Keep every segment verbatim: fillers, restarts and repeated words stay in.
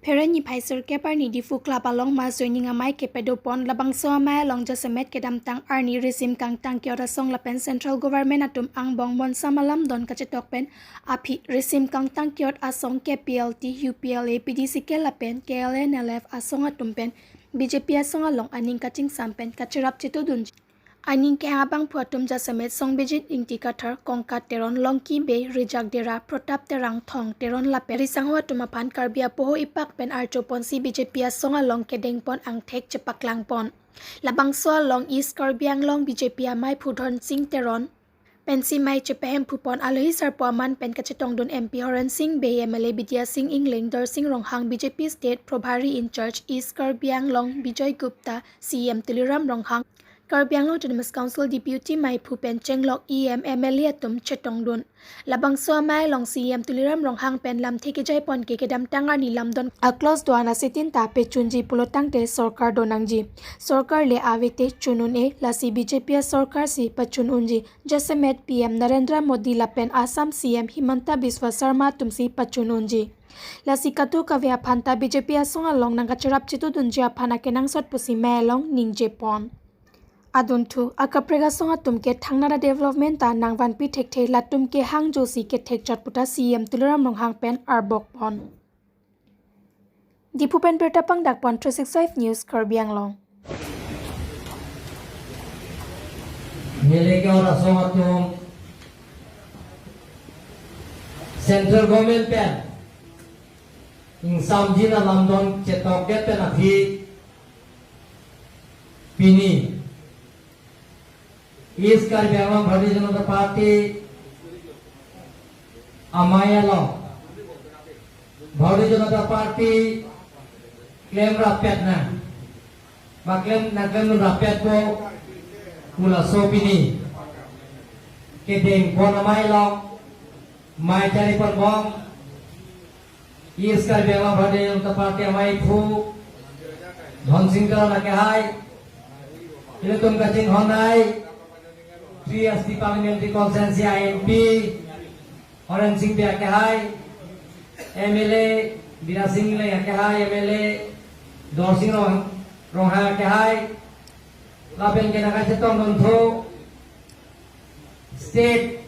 Phereni phai sirkep arni Diphu Club along mass joining amei kepadopon. Labangso amei along jasemet kedamtang arni risim kangtang ke-ot asong lapen Central Government atum angbong bonsam alam don kachetok pen aphi risim kangtang ke-ot asong K P L T, U P L A, P D C K lapen K L N L F asong atum pen B J P asong along aning kachingsam pen kacherap chetudunji. Aning kehang abangphu atum jasemet Songbijit Ingti Kathar, Kongkat Teron, Longki Bey, Rijak Dera, Protap Terang, Thong Teron lapen risangho atum aphan Karbi apoho ipak pen archoponsi B J P asong along kedengpon angthek chepaklangpon. Labangso along East Karbi Anglong B J P ameiphu Dhonsing Teron pensi mei chepahemphupon. Alohi sarpo aman pen kachetongdun M P Horen Sing Bey, M L A Bidya Sing Engleng, Darsing Ronghang, B J P State Probhari in-charge East Karbi Anglong Bijoy Gupta, C E M Tuliram Ronghang, Karbi Anglong Autonomous Council Deputy meiphu pen chenglok E M, M L A atum chetongdun. Labangso amei along C E M Tuliram Ronghang pen lamthe kejaipon ke kedamtang arni lamdon a-clause do-an asetin ta pechunji pulotangte sorkar donangji. Sorkar le ave te chun un-e, lasi B J P asorkar si pachun unji. Jasemet P M Narendra Modi lapen Assam C M Himanta Biswa Sarma atum si pachun unji. Lasi kadokave aphan ta B J P asong along nangkacherap chetudunji aphan akenangsot pusi mei along ningjepon. Adunthu, akaprek asong atum ke thangnat a-development ta nangvanpi thekthe, latum kehang josi kethek chot puta C E M Tuliram Ronghang pen arbokpon. Diphu pen birta pangdakpon three six five News Karbi Anglong. Neli ke ora asong atum Central Government pen ingsamjin alam don chetokdet pen aphi pini East Karbi Anglong Bharatiya Janata Party amei along Bharatiya Janata Party klemrappet nang, ba klem nangklemrappetpo pu laso pini kedengpon amei along mei chariponbom East Karbi Anglong Bharatiya Janata Party ameiphu Dhonsing Teron akehai, ilitum kachinghonnei three S T Parliamentary Constituency a-M P Horen Sing Bey akehai, M L A Bidya Sing Engleng akehai, M L A Darsing Rong, Ronghang akehai, lapen ke nangkachetongdunthu State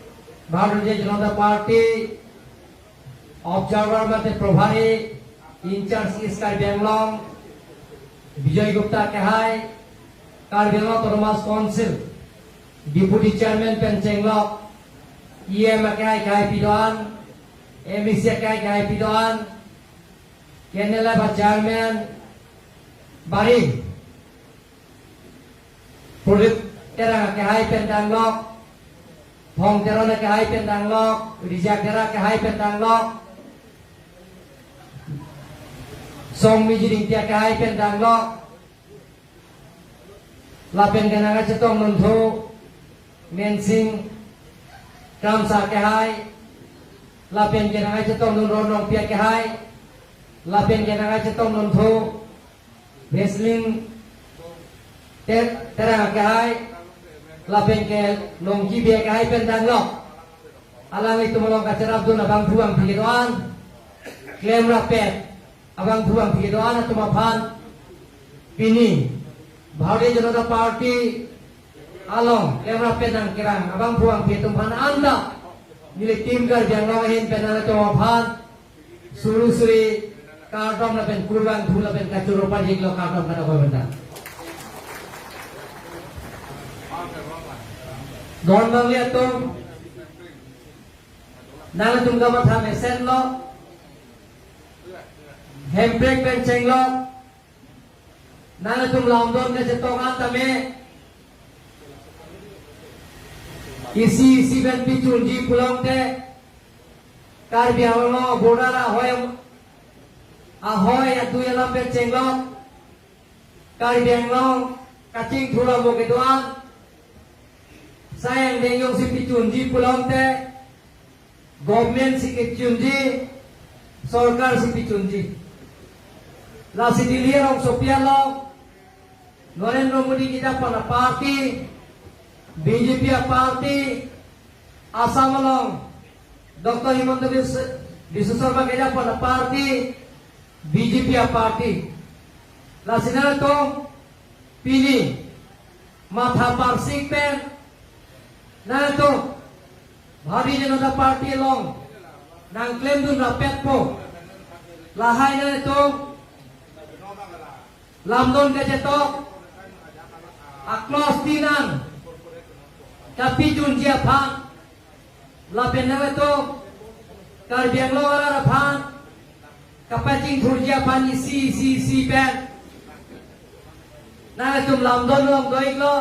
Bharatiya Janata Party observer mate Probhari in-charge East Karbi Anglong Bijoy Gupta akehai, Karbi Anglong Autonomous Council Deputy Chairman pen chenglok E M akehai akehai pi do-an, M A C akehai akehai pi do-an, K N L F a-Chairman Barim Prodip Terang akehai pen danglok, Thong Teron akehai pen danglok, Rijak Dera akehai pen danglok, Songbijit Ingti akehai pen danglok, lapen ke nangkachetongdunthu Mensing Kramsa akehai, lapen ke nangkachetongdun Ron Rongpi akehai, lapen ke nangkachetongdunthu Wrestling Ter-, Terang akehai, lapen ke Longki Bey akehai pen danglok. Alanglitum along kacherapdun abangphu bangphi kedo-an, klemrappet abangphu bangphi kedo-an atum aphan pini Bharatiya Janata Party along klemrappet nangkerang abangphu bangphi atum aphan anta neli Team Karbi Anglong ahin pen nangtum aphan suri suri kardom lapen kurvangthu lapen kachoro pajiklo, kardom kadokave pen ta. Don bangli atum, nangtum kamatha mesenlo, hemprek pen chenglok, nangtum lamdon kachetong an tame isi isi pen pichunji pulote, Karbi Anglong border ahoi, ahoi adui alam pen chenglok, Karbi Anglong kachingthur amo kedo-an, sayang dengyong si pichunji pulote, government si kechunji, sorkar si pichunji. Lasi Delhi arongsopi along Narendra Modi kejapon a-party, B J P a-party, Assam along Doctor Himanta Biswa, Biswa Sarma kejapon aparty, B J P aparty. Lasi nangtum pini matha parsik pen nangtum Bharatiya Janata Party along nangklemdun rapetpo. Lahai nangtum lamdon kachetok aklos tinan kapijunji aphan lapen nangtum Karbi Anglong arat aphan kapachingthurji aphan isi isi isi pen nangtum lamdon along do-iklo.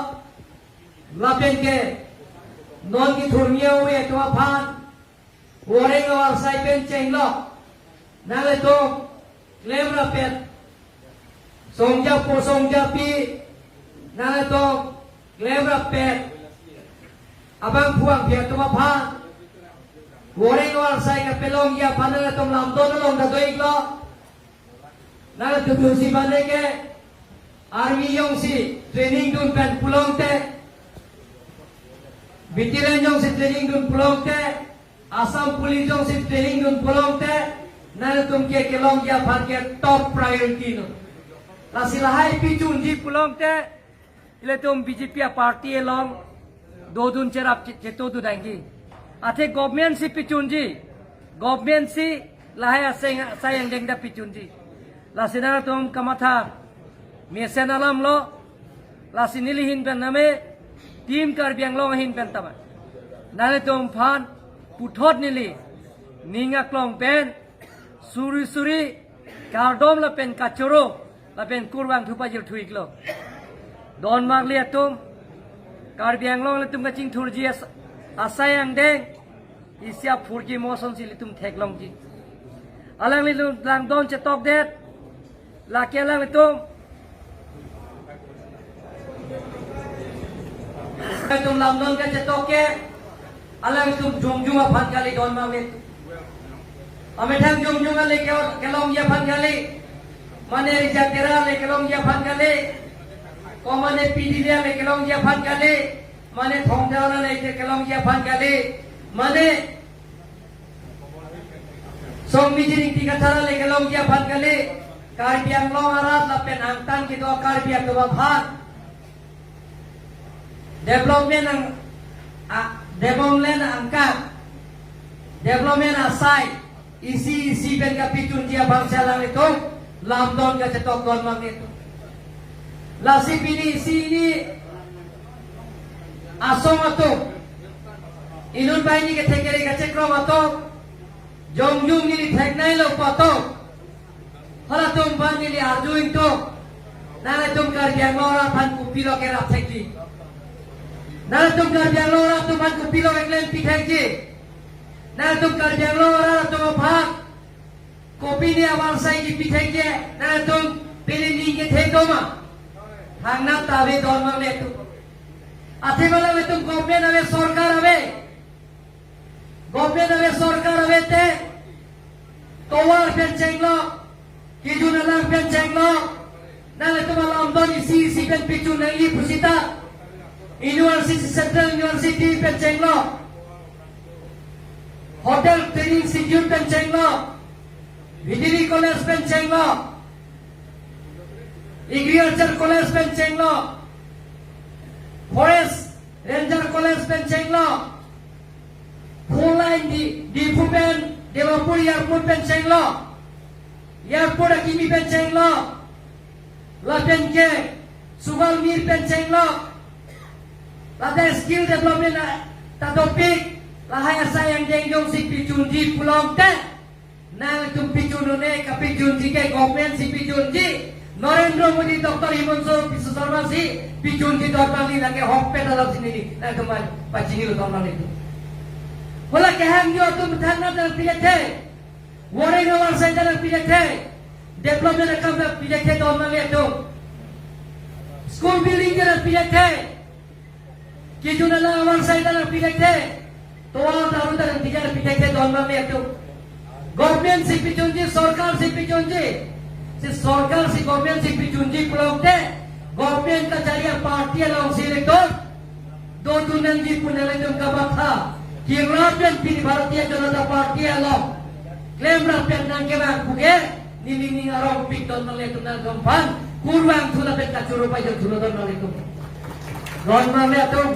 Lapen ke non kethurmi awe atum aphan voreng avarsai pen chenglok nangtum klem rapet. Songjapo songjapi nangtum klem rapet. Abangphu abangpi atum aphan voreng avarsai kapelongji aphan nangtum lamdon along ta do-iklo. Nangtum thusi mane ke army jongsi training dun pen pulote, battalion jongsi training dun pulote, Assam Police jongsi training dun pulote, nangtum ke kelongji aphan ke top priority lo. Lasi lahai pichunji pulote, ilitum B J P aparty along dodun cherap che-, chetodun nangji. Athe government si pichunji, government si lahai asai, asai angdeng ta pichunji. Lasi nangtum kamatha mesen alam lo. Lasi neli ahin pen name, Team Karbi Anglong ahin pen tame, nangtum aphan puthot neli ning aklong pen suri suri kardom lapen kachoro lapen kurvangthu pajirthu-iklo. Don marli atum, Karbi Anglong ilitum kachingthurji as-, asai angdeng isi aphurji mo asonsi ilitum theklongji. Alanglitum lamdon chetokdet, lake alanglitum, alanglitum lamdon kachetok ke alanglitum jongjung aphan kali, don marli. Amethang jongjung ale ke, kelongji aphan kali. Mane Rijatera ale kelongji aphan kali. Ko mane Pidili ale kelongji aphan kali. Mane Thongthar ale ke kelongji aphan kali. Mane Song Mijir Ingti Kathar ale kelongji aphan kali. Karbi Anglong arat lapen angtan kedo Karbi atum aphan development ang, a, development angkat, development asai isi isi pen kapichunji abang si alanglitum lamdon kachetok, don marli atum. Lasi pini isi ini asong atum, inut banghini kethek kere kachekrong atum, jongjung neli theknei lo pu atum, halatum aphan neli arju ingtung. Nangtum Karbi Anglong arat aphan kopilo kerap thekji? Nangtum Karbi Anglong arat atum aphan kopilo keklempi thekji? Nangtum Karbi Anglong arat atum aphan kopine avarsai kipi thekji? Nangtum pini ning kethek do ma? Thangnat ta ave, don marli atum. Athe ma alanglitum government ave, sorkar ave. Government ave, sorkar ave te, tovar pen chenglok, kejun alang pen chenglok, nangtum alamdon isi isi pen pichun nangji pusita, university, Central University pen chenglok, Hotel Training Institute pen chenglok, Veterinary College pen chenglok, Agriculture College pen chenglok, Forest Ranger College pen chenglok, four lane di, Diphu pen Dimapur Airport pen chenglok, airport akimi pen chenglok, lapen ke Sugal Mir pen chenglok, lapen skill development a, ta topic, lahai asai angdeng jongsi pichunji pulote, nangtum pichun un-e, kapichunji ke government si pichunji. Narendra Modi, Doctor Himanta Biswa Sarma si pichunji, don marli, lake hokpet alam si neli nangtum aphan pachinilo, don marli atum. Hala kehangjo atum thangnat nangpidet he, voreng avarsai ta nangpidet he, development akam ta pidet he, don marli atum. School building ta nangpidet he, kejun alang avarsai ta nangpidet he, tovar ta aru ta nangpidet, pidet he, don marli atum. Government si pichunji, sorkar si pichunji. Si sorkar si government si pichunji pulote, government kachari aparty along si ilitum dodun nangji pu nangtum kamatha kerap pen pini Bharatiya Janata Party along Lemra pen nangkevang puke, nelining arongpik don nanglitum nangkemphan, kurvangthu lapen kachoro pajirthulo don nanglitum. Don nanglitum.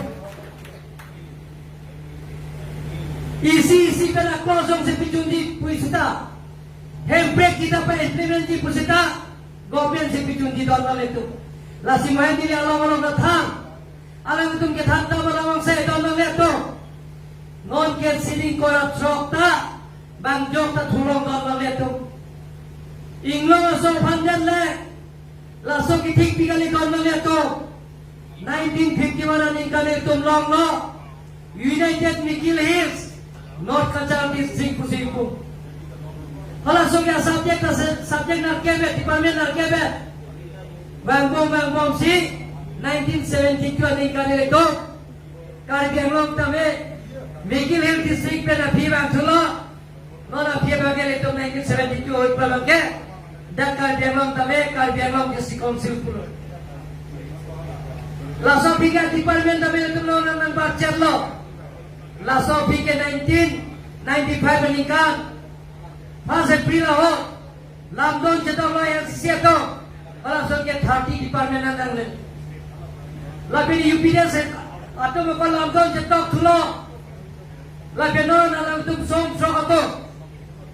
Isi isi pen akosong si pijunji pusita. Hemprek kita pa-implement ji pusita. Government si pijunji don nanglitum. Lasi mahin neli along along kethang. Alangtum kethang ta malamang se don nanglitum. Non ke sining kora throk ta. Bang jok ta thulong don nanglitum. Inglong aso phandet le. Laso kethik pi kali don nanglitum. Nineteen fifty-one aningkan itum longlo. United Mikir Hills, North Cachar District pusi ipu. Halaso ke subject ase, subject nangkebe, department nangkebe. Vangbom vangbom si nineteen seventy-two aningkan itum Karbi Anglong tame Mikir Hills District pen aphi vangthulo. Non aphi abang ke itum nineteen seventy-two ahut abang ke dak Karbi Anglong tame Karbi Anglong District Council pulo. Laso aphi ke department tame itum non nang nangpachetlo. Laso aphi ke nineteen ninety-five aningkan first April ahut lamdon chetoklo A N C C atum. Halason ke thirty department nang nangle. Lapen U P D S atum ko lamdon chetok thulo. Lapen non alangtum song sok atum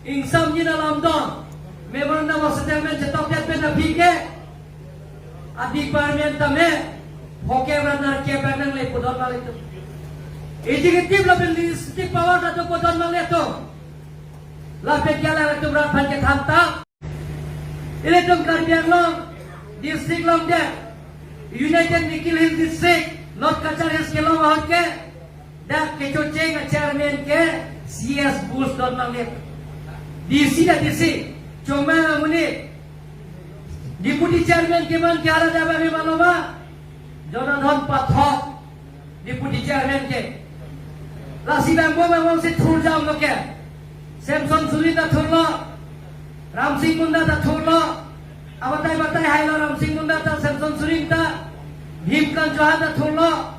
ingsamji na lamdon memorandum of settlement chetokdet pen aphi ke a department tame hoke ranar ke pen nangle pu don nanglitum. Executive lapen legislative power ta do pu don nanglitum. Lapen ke alangtum rat aphan kethang ta. Ilitum Karbi Anglong District along dak United Mikir Hills District, North Cachar Hills kelong ahut ke dak kechocheng a-chairman ke C S Bush don nanglitum. D C dak D C, choma amonit. Deputy chairman keman ke hala dak abang maloma, Jonathan Pathak. Deputy chairman ke. Lasi vangbom vangbom si thurjamlo ke. Samson Sorin ta thurlo. Ramsing Munda ta thurlo. Abatai batai hailo Ramsing Munda ta, Samson Sorin ta. Bhimkant Chauhan ta thurlo.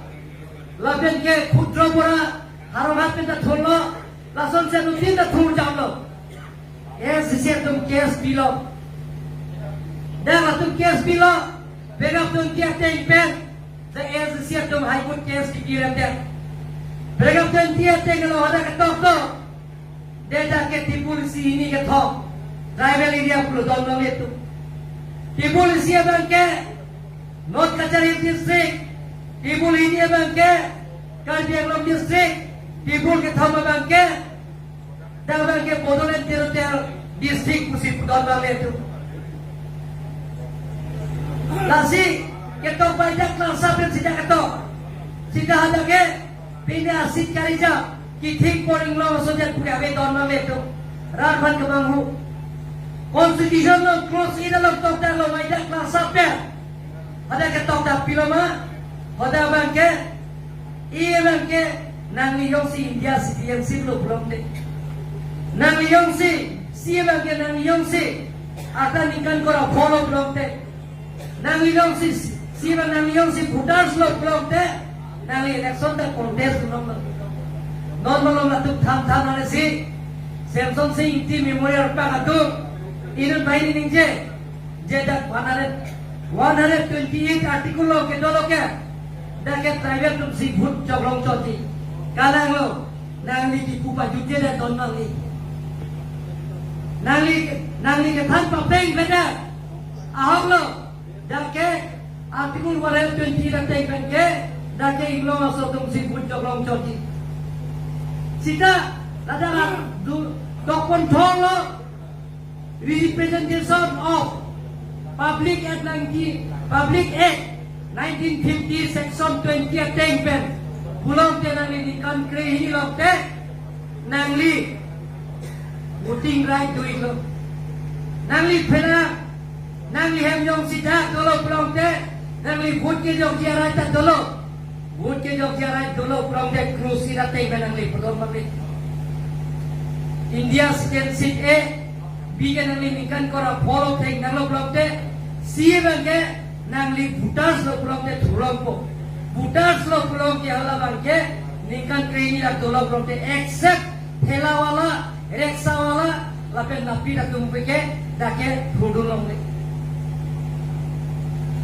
Lapen ke Khudro Bora, Howraghat pen ta thurlo. Lason si anutin ta thurjamlo. A S D C atum case pilo. Dak atum case pilo. Paragraph twenty ateng pen. The A S D C atum High Court case kepirem det. Paragraph twenty ateng lo hadak ketok do. Dak ke table isi hini kethom. Tribal area pulo don nanglitum. Table isi abang ke North Cachar Hills District. Table hini abang ke Karbi Anglong District. Table kethom abang ke dak abang ke Bodoland Territorial District pusi pu don nanglitum. Lasi ketok bai dak klangsa pen sita ketok. Sita hadak ke pine asit karija kethik poring long so jan puri ave don nanglitum. Rat aphan kemanghu. Constitution along clause ida along tokdetlo bai dak klangsa pen. Hadak ketok dak pilo ma, hadak abang ke, e abang ke, nangli jongsi India citizenship lo pulote. Nangli jongsi, si abang ke nangli jongsi, ata ningkan kora pho lo pulote. Nangli jongsi, si abang nangli jongsi voters lo pulote. Nangli election ta contest nong lo. Non malom atum tham tham nang si, Semson Sing Ingti Memorial Park atum, inut bai ningje. Je dak one hundred, one hundred twenty-eight article lo kedo lo ke. Dak ke tribal atum si vote joklong chotji. Kalang lo, nangli kipu pajutje dak don nangli. Nangli, nangli kethan papeng beda. Ahok lo, dak ke article one hundred twenty-eight ateng pen ke, dak ke inglong aso atum si vote joklong chotji. Sita, ladak du, dokpon thong lo, Representation of Public Act nineteen, Public Act nineteen fifty section twenty ateng pen. Pulote nangli ningkan krehini lote nangli voting right do-iklo. Nangli pherang, nangli hem jongsi dak dolo pulote nangli vote kejokji arai ta dolo. Vote kejokji arai dolo pulote cross ira ateng pen nangli pudon mame. India citizenship A, B ke nangli ningkan kora pho lo thek nanglo pulote, C abang ke nangli voters lo pulote thulongpo. Voters lo pulote halabang ke ningkan krehini dak dolo pulote except thela wala, rickshaw wala, Lapen lapi atum pike dak ke thurdun longle.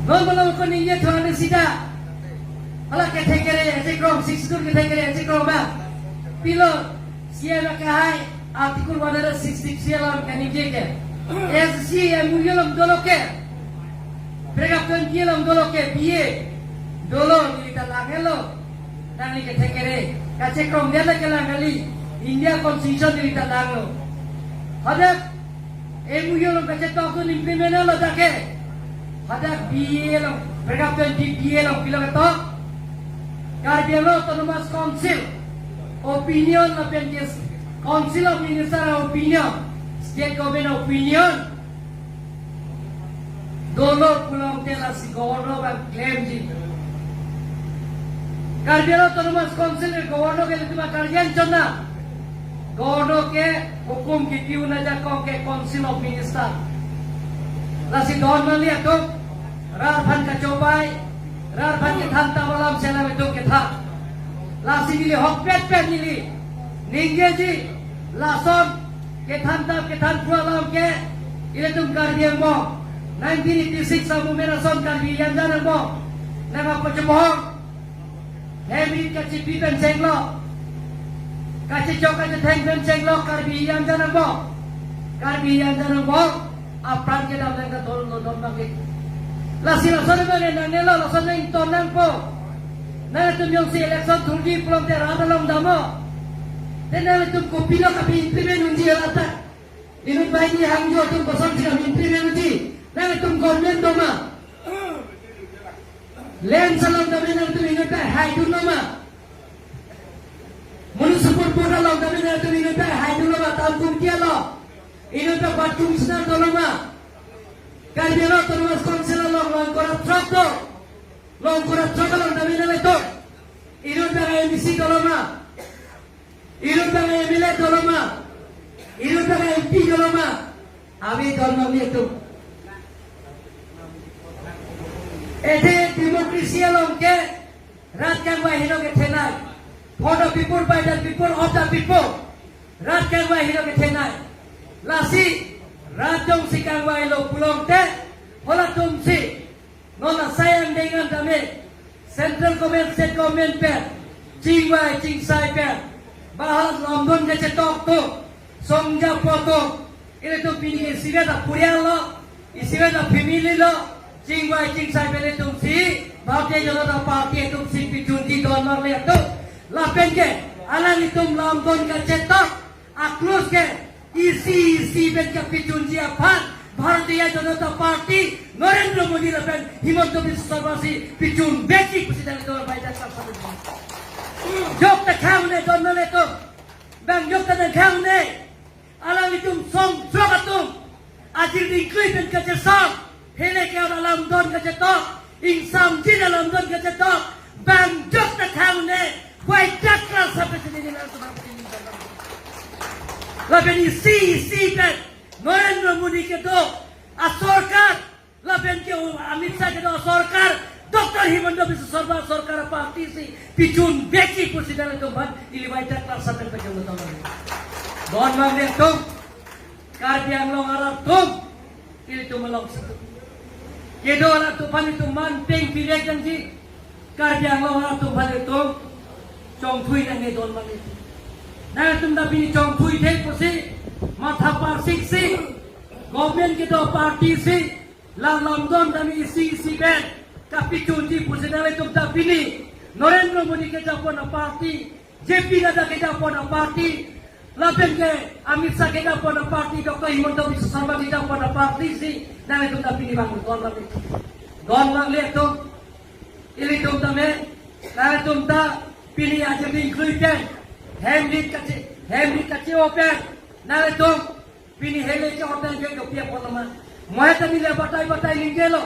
Non malom ko ningje thurani sida. Hala kethe kere, ese krong, sixth schedule kethe kere, ese krong ba. Pilo, C M kahai, Article one hundred sixty-three along kaningje ke. S C M U along dolo ke. Paragraph twenty along dolo ke, B A. Dolo, neli ta lang-et lo. Nangli kethe kere. Kachekrong dia la kelang kali. India Constitution neli ta langlo. Hadak M U along kachetok tu implement lo dak ke. Hadak B A along, paragraph twenty B A along pilo ketok. Karbi Anglong Autonomous Council opinion lapen ke Council of Minister opinion, State Government opinion dolo pulote lasi Governor abang klemji. Karbi Anglong Autonomous Council ke Governor ke ilitum akarjan chona. Governor ke hukum kipi un ajakong ke Council of Minister. Lasi don mali atum, rat aphan kachobai, rat aphan kethan ta malam selam itum kethan. Lasi neli hokpet pet neli ningjeji, lason kethan ta kethan pu alam ke ilitum Karbi angbong nineteen eighty-six amomen ason Karbi Anjan angbong nangkapachebohong. Hem rit kachepi pen chenglo, kachechok kachetheng pen chenglo Karbi Anjan angbong. Karbi Anjan angbong apran kedam nangkadon lo don bangke. Lasi lason bangke nangnelo, lason nangton nangpo. Nangtum jongsi election thurji pulote rat along damlo. Te nangtum kopilo kapi-implement unji rat ta. Inut bai ni hangjo atum kosonsi kapi-implement unji. Nangtum government doma. Lands along dame nangtum inut bai haidun loma. Municipal board along dame nangtum inut bai haidun loma. Town committee along inut bai bat commissioner doloma. Karbi Anglong Autonomous Council along long korat throk do. Long korat throk along dame nanglitum inut bai M A C doloma. Inut bai M L A doloma. Inut bai M P doloma. Ave don mali atum. Athe democracy along ke rat kangvai helo kethenei. For the people, by the people, of the people. Rat kangvai helo kethenei. Lasi rat jongsi kangvailo pulote, halatumsi non asai angdeng an dame, Central Government, State Government pen chingvai chingsai pen bahar lamdon kachetok atum, songja po atum, ilitum pini ke isivet aporial lo, isivet afamily lo, chingvai chingsai pen ilitumsi Bharatiya Janata Party atumsi pichunji don marle atum. Lapen ke alanglitum lamdon kachetok aklus ke isi isi pen kapichunji aphan Bharatiya Janata Party, Narendra Modi lapen Himanta Biswa Sarma si pichun vekji pusi nangtum bai dak sar sar. Jok ta khang ne don mali atum. Bang jok ta khang ne. Alanglitum song jok atum. Ajir dingklui pen kachesong. Hele ke alamdon kachetok, ingsamjin alamdon kachetok, bang jok ta khang ne, bai dak klar sampai sini ni langsung. Lapen isi isi pen Narendra Modi kedo asorkar, lapen ke Amit Shah kedo asorkar, Doctor Himanta Biswa Sarma sorkar aparty si pichun vekji pusi nangtum aphan ili bai dak klar sampai pen don mali. Don mali atum, Karbi Anglong arat atum, ilitum along situ. Kedo arat atum aphan itum man peng pilek nangji. Karbi Anglong arat atum aphan itum chongthui nangne don mali. Nangtum ta pini chongthui thek pusi, matha parsik si, government kedo aparty si, la lamdon dame isi isi pen kapichunji pusi nanglitum ta pini Narendra Modi kejapon aparty, J P Nadda kejapon aparty, lapen ke Amit Shah kejapon aparty, Doctor Himanta Biswa Sarma kejapon aparty si nangtum ta pini bang don mali. Don mali atum, ilitum tame, nangtum ta pini ajir dingklui pen, hem rit kache, hem rit kache-o pen, nangtum pini hele ke hotel ke dopiak poloma. Mohe tame le batai batai ningjelo.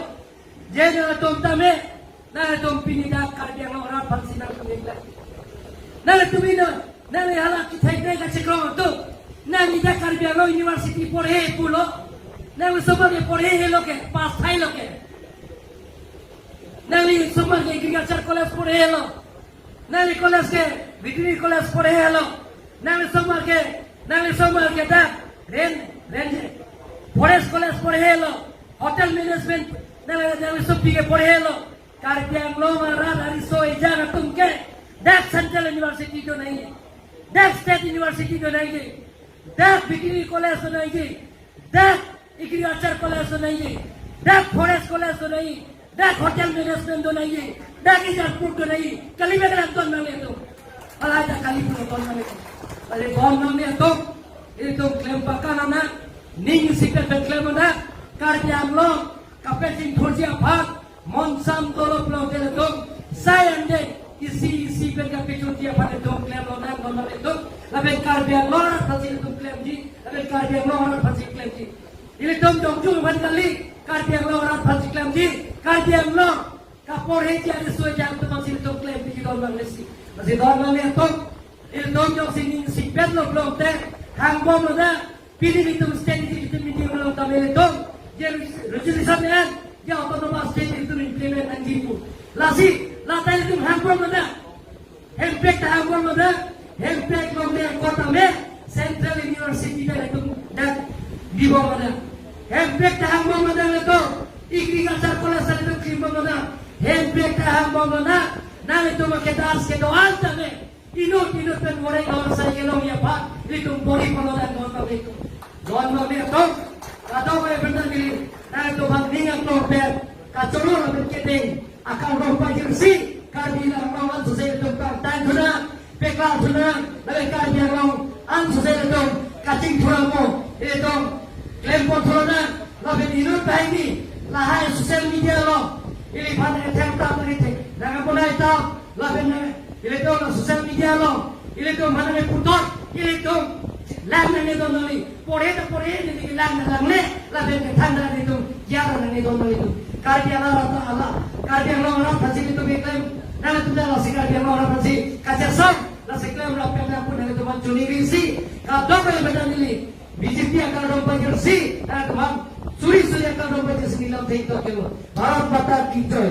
Je nangtum tame, nangtum pini dak Karbi Anglong arat aphan si nangtum ingla. Nangtum ino, nangli hala kithek ne kachekrong atum. Nangli dak Karbi Anglong University porhe pulo. Nangli somar ke porhe helo ke, pass thailo ke. Nangli somar ke Agriculture College porhelo. Nangli college ke Veterinary College porhelo. Nangli somar ke, nangli somar ke dak Ren, Forest College porhelo, Hotel Management nang nang sopi ke porhelo. Karbi Anglong arat ariso ejang atum ke dak Central University donangji, dak State University donangji, dak Veterinary College donangji, dak Agriculture College donangji, dak Forest College donangji, dak Hotel Management donangji, dak Airport donangji. Kali ba kalang, don nanglitum? Hala dak kali pulo, don nanglitum? Kali, don nanglitum? Ilitum klem pakanana, ning isipet pen klem nana. Karbi Anglong kapachingthurji aphan monsam dolo pulote ilitum sai an de isi isi pen kapachingthurji aphan ilitum klemlo nang, don nanglitum? Lapen Karbi Anglong arat aphansi ilitum klemji, lapen Karbi Anglong arat aphansi klemji. Ilitum jongju aphan kali, Karbi Anglong arat aphansi klemji. Karbi Anglong kaporheji ariso ejang atum aphansi ilitum klemji, don nanglisi. Lasi don nanglitum, ilitum jongsi ning isipetlo pulote, hangbomlo nang. Pini ilitum state executive meeting along tame ilitum je resolution an, je autonomous state ilitum implement nangji pu. Lasi lata ilitum hangbomlo nang. Hemprek ta hangbomlo nang. Hemprek longle kota me Central University ta ilitum dak bibomlo nang. Hemprek ta hangbomlo nang ilitum. Agriculture College ta ilitum klimbomlo nang. Hemprek ta hangbomlo nang. Nanglitum ke das kedo-an tame inut inut pen voreng, non sai kelongji aphan ilitum bor-iponlo nang, don nanglitum? Don nanglitum? Kadokave pen nangli, nanglitum aphan ning aklong pen kachoro lapen kedeng akam rong pajirsi Karbi Anglong an sose ilitum kangtang thunang, peklang thunang, lapen Karbi Anglong an sose ilitum kachingthur amo ilitum klempon thunang. Lapen inut banghini lahai social media along iliphan attack ta nangthek, nang aponai ta, lapen nang ilitum la social media along ilitum aphan nangputhot, ilitum lang nangne, don nangli? Porhe ta porhe, neli lang ta langle, lapen kethang ta ilitum ya ta nangne, don nanglitum? Karbi Anglong arat ta hala, Karbi Anglong arat aphansi ilitum keklem, nanglitum ta lasi Karbi Anglong arat aphansi kachesong, lasi klemrap pen nangpun, nanglitum aphan choningri si, kadokave pen neli B J P akardom pajirsi, nanglitum aphan suri suri akardom pajirsi neli lam thek tok kelo. Bharat Mata Ki Jai.